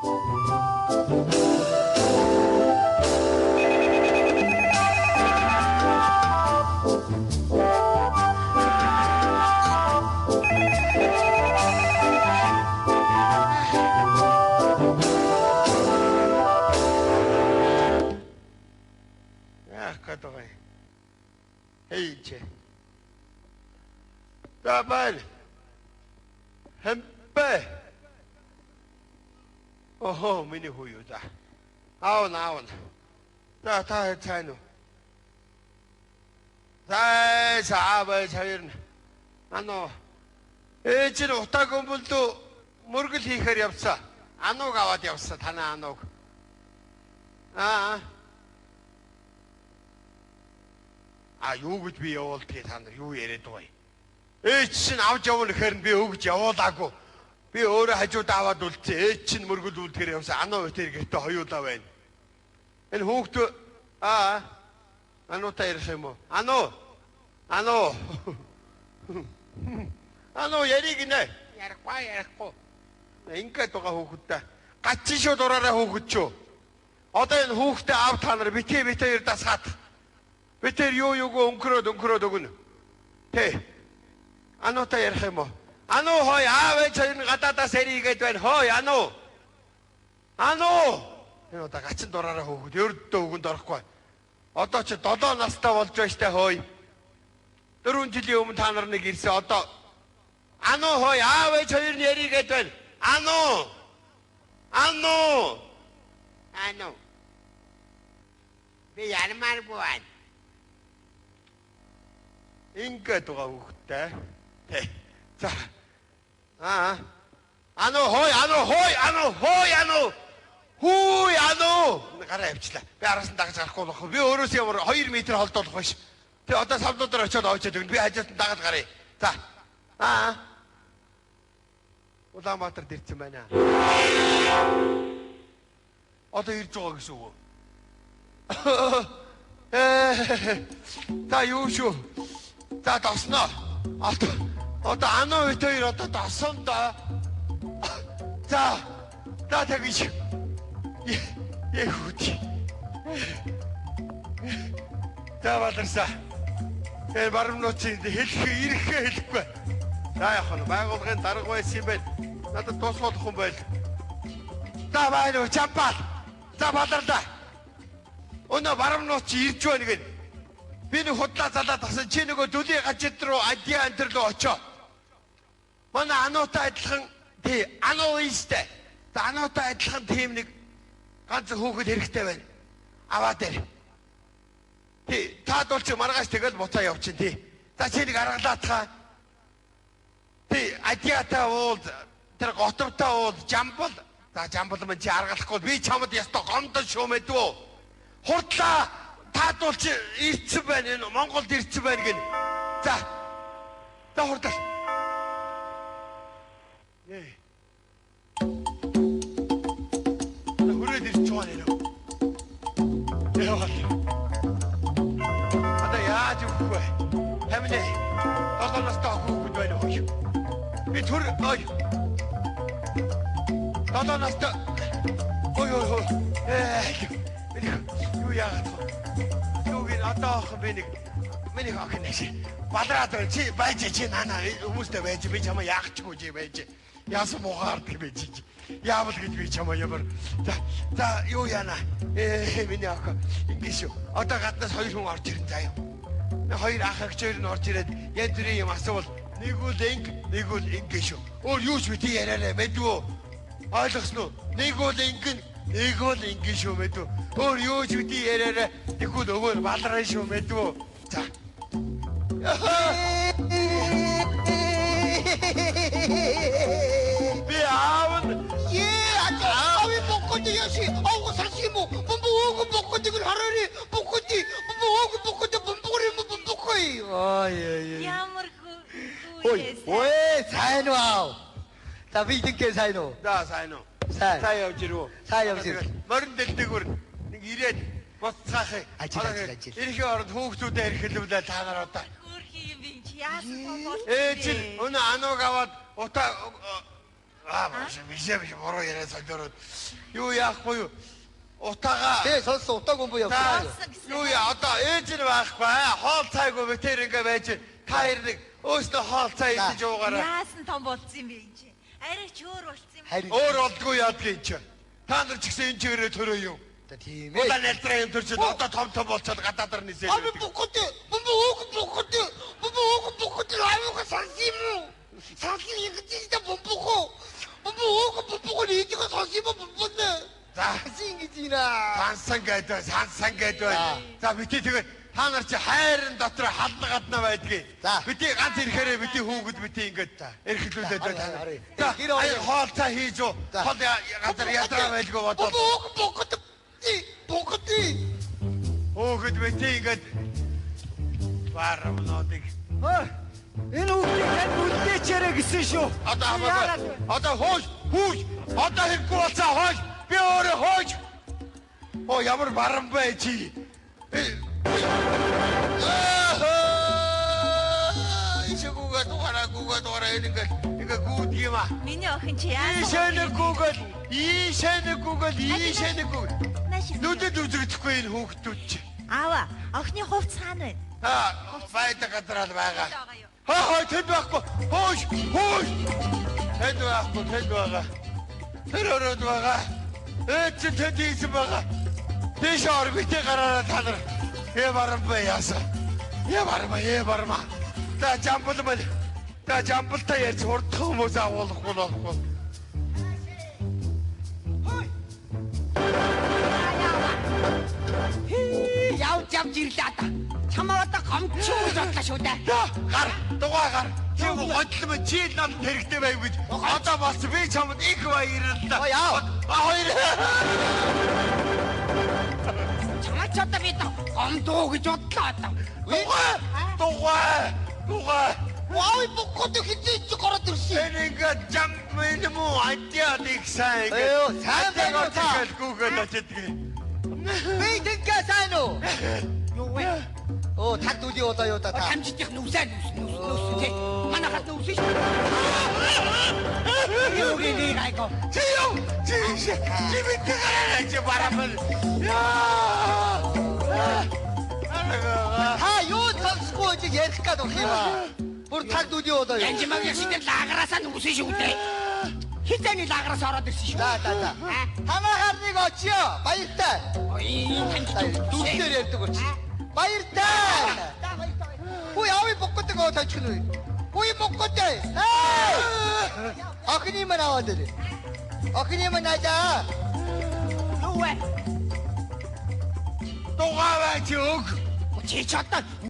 Яах гээд байгаа юм? Хей чи. За байна. Хэмбэ. Охо, миний хүү юу за. Аав аав. За та сайн уу? За аав хоёр нь. Ануу. Ээж нь утаа гөмбөлдөө мөргөл хийхээр явсан. Анууг аваад явсан танаа анууг. Аа. А юу гэж би явуулдгийг та нар юу яриад байгаа юм? Ээж чинь авч явна гэхээр нь би өгж явуулаагүй. Би өөрөө хажууд аваад үлдсэн. Ээж чинь мөргөл үлдэхээр явсан. Ануу битэр гэртээ хоёулаа байна. Энэ хүүхд аа ануутай ярих юм уу? Ануу. Ануу. Ануу яриг нэ. Ярихгүй ярихгүй. Ингээд байгаа хүүхэдтэй. Гачин шүү дураараа хүүхэд шүү. Одоо энэ хүүхдээ ав та нар битгий битээр дасгаад. Битэр юу юуг өнгөрөөд өнгөрөөд өгнө. Тэ. Ануутай ярих юм уу? Ануу хой аав ээж хоёр нь гадаадаас эрийгээд байна. Хой ануу. Ануу. Энэ одоо гачин дураараа хүүхэд ердөө өгөнд орохгүй. Одоо чи 7 настай болж байна штэ хой. 4 жилийн өмнө та нар нэг ирсэн. Одоо ануу хой аав ээж хоёр нь эрийгээд байна. Ануу. Ануу. Ануу. Би ярмааргүй байна. Ингээд байгаа хүүхэдтэй. Тэ. За. Аа. Ануу хой, ануу хой, ануу хой, ануу. Хүй ануу. Гараа явчлаа. Би араас нь дагаж гарахгүй болох. Би өөрөөс ямар 2 м холдоолох биш. Тэ одоо савлуудаар очиод очиод өгнө. Би хажууд нь дагаж гаръя. За. Аа. Улаанбаатарт ирсэн байна. Одоо ирж байгаа гэсэн үг үү? Э. За юу шүү? За досноо. Одоо одоо ануу бит хоёр одоо досон доо. За. За тэгэж. Э хүүти. За баларсаа. Э баруун нууцын хэлэх ирэхээ хэлэхгүй. За яах вэ? Байгууллагын дарга байсан юм байна. Надад дуусгах юм байл. За байна уу чампал. За баларлаа. Өнөө баруун нууц ирж байна гэн. Би нэг худлаа залаад тасан чи нөгөө дүлийн гажид руу адиа антер руу очоо. Манай ануутай адилхан тий ануу ийстэй. За ануутай адилхан тийм нэг ганц хүүхэд хэрэгтэй байна. Аваад ир. Тий таад бол чи маргааш тэгэл буцаа явчин тий. За чи нэг аргалаатхаа. Тий адиатай уул тэр готовтой уул жамбал. За жамбал мэн чи аргалахгүй би чамд ястой гомдон шүү мэдвүү. Хурдлаа таадуул чи ирсэн байна энэ Монголд ирсэн байна гэн. За. За хурдлаа. Ээ. Хүрээд ирж байгаа нэ. Яваад. Одоо яаж өгөх вэ? Хамнэ. 7 настай хүүхэд байна уу? Би төр ой. 7 настай. Ой ой ой. Ээ. Юу яагаад вэ? Юуг нь одоохон би нэг миний охин нэш. Балраад байна. Чи байж чи нана хүмүүстэй байж би чамаа яах чгүй чи байж. Яасан мухаардаг би чи. Яавал гэж би чамаа ямар. За за юу яана? Ээ миний охин ингэ шүү. Одоо гаднаас хоёр хүн орж ирэн заяа. Хоёр ах агч хоёр нь орж ирээд янз бүрийн юм асуувал нэг үл инг нэг үл ингэ шүү. Өөр юу ч бити яриарай мэдвүү. Ойлгосноо уу? Нэг үл ингэн нэг үл ингэ шүү мэдвүү. Өөр юу ч бити яриарай тэгвэл өгөөр балраа шүү мэдвүү. За. Би аав нь Е, ави бокоди яши, авго сасимо, бомбо ого бокоди гүр харари, бокоди, бомбо ого бокоди бомбори бомбокой. Ой ой ой. Ямар Ой, хүү ой, сайн уу аав. За би дэнгээ сайн уу? За сайн уу. Сайн. Сайн явж ирв. Сайн явж ирв. Морин дэлдэгүр нэг ирээд буцаах. Ажил, ажил, ажил. Ирэхийн оронд хүүхдүүдээ эрхэлвлээ та нар одоо. Хөөрхий юм би чи яасан том бол Ээж нь өнөө анууг аваад утаа Аа биш биш буруу яриа солиороод. Юу яахгүй юу? Утаага. Тэ сонссон утаа гомбо явсан. Юу яа одоо ээж нь байхгүй аа. Хоол цайгүй би тэр ингээ байж та хоёр нэг өөстөө хоол цай идэж уугаарай. Яасан том болцсон юм бэ энэ чи? Арай ч өөр болцсон юм. Харин Өөр болдгоо яадгийг чи. Та нар ч гэсэн энэ чигээрээ төрөө юу? тийм ээ. Удаа нэлтрээ юм төрчөөд одоо том том болцоод гадаадаар нисээд Ави байдаг. бокоте бомбо ог бокоте бомбо ог бокоте авига сонсимо. Сонсын ингэж бомбоко. Бомбо ог бомбоко ийдэг сонсимо бомбоно. За Хасан гэж байна. сансан гэдэг сансан гэдэг. За бити тэгээд та нар чи хайрын дотор хална гадна байдгийг. За. Бити ганц ирэхээрээ бити хүүхэд бити ингээд эрхлүүлээд бай та нар. Харъя, За харъя. Гэр орё. ая хоол цай хийж уу. За. Хоол газар ядраа байлгүй бодоод. Бомбо ог бокоте бокоте. Хүүхэд бити ингээд барамнуудыг Энэ хүүхдийг танд үлдээчээрэй гэсэн шүү. Одоо хамаагүй. Одоо хөөж, хүүж. Одоо хэрэггүй болсон хөөж. Би өөрөө хөөж. Оо ямар баран бай чи. Ишгүүгээ дугаараа гүүгээ дугаараа энэ ингээд ингээ гүйдэг юм аа. Миний охин чи яасан? Ийшээ нэг гүүгээл, ийшээ нэг гүүгээл, ийшээ нэг гүүгээл. Нааш. Нүдэд үзэгдэхгүй энэ хүүхдүүд чи. Аава, охины хувц хаана байна? Аа, байдаг газар л байгаа. Байгаа юу? Хаа хаа тэнд байхгүй. Хөөж, хөөж. Тэнд байхгүй, тэнд байгаа. Тэр өрөөд байгаа. Ээж чи тэнд ийсэн байгаа. Тийш ор битээ гараараа та нар. Э баран бай яасан. Э барма, э барма. Та жамбал мал. Та жамбалтай ярьж хурдхан хүмүүс агуулахгүй болохгүй. Хий, явж явж ирлээ одоо. Чамаа одоо гомчуу гэж бодлоо шүү дээ. За гар, дугаа гар. Чи годлом чи л надад хэрэгтэй байв гэж. Одоо бас би чамд их баярлалаа. Оо, яав. А хоёр. Чамаа ч одоо би одоо гомдуу гэж бодлоо одоо. Дугаа, дугаа, дугаа. Ави бокоте хизээч гараад ирсэн. Энэ ингээд жам энэ муу антиад их сайн ингээд. Эё, сайн байна уу та? Гүүгээд очиадгийг. Би тэнхээ сайн уу? Юу вэ? Оо таг дүлийн удаа юу да та. Тамжидих нүсээ нүс нүс нүс тий. Манайхад нүсэн шүү. Юу гэлээ айко. Чи юу? Чи чи бид гараа чи барамал. Яа. Та юу сонсохгүй гэж ярих гээд байх юм аа. Бүр таг дүлийн удаа юу. Янжимаг шиг дээр лаграасаа нүсэн шүү дээ. Хизээний лаграас ороод ирсэн шүү. За за за. Хамаагаар нэг очио. Баяртай. Ой, тамжид. Дүлээр ярьдаг очи. Баяртай. Хүй ави бокоте гоо тажигна үү? Хүй бокоте. Эй! Охины маань аваад ирээ. Охины маань наажаа. Юу вэ? Дугаа бай чи өг. Чи ч одоо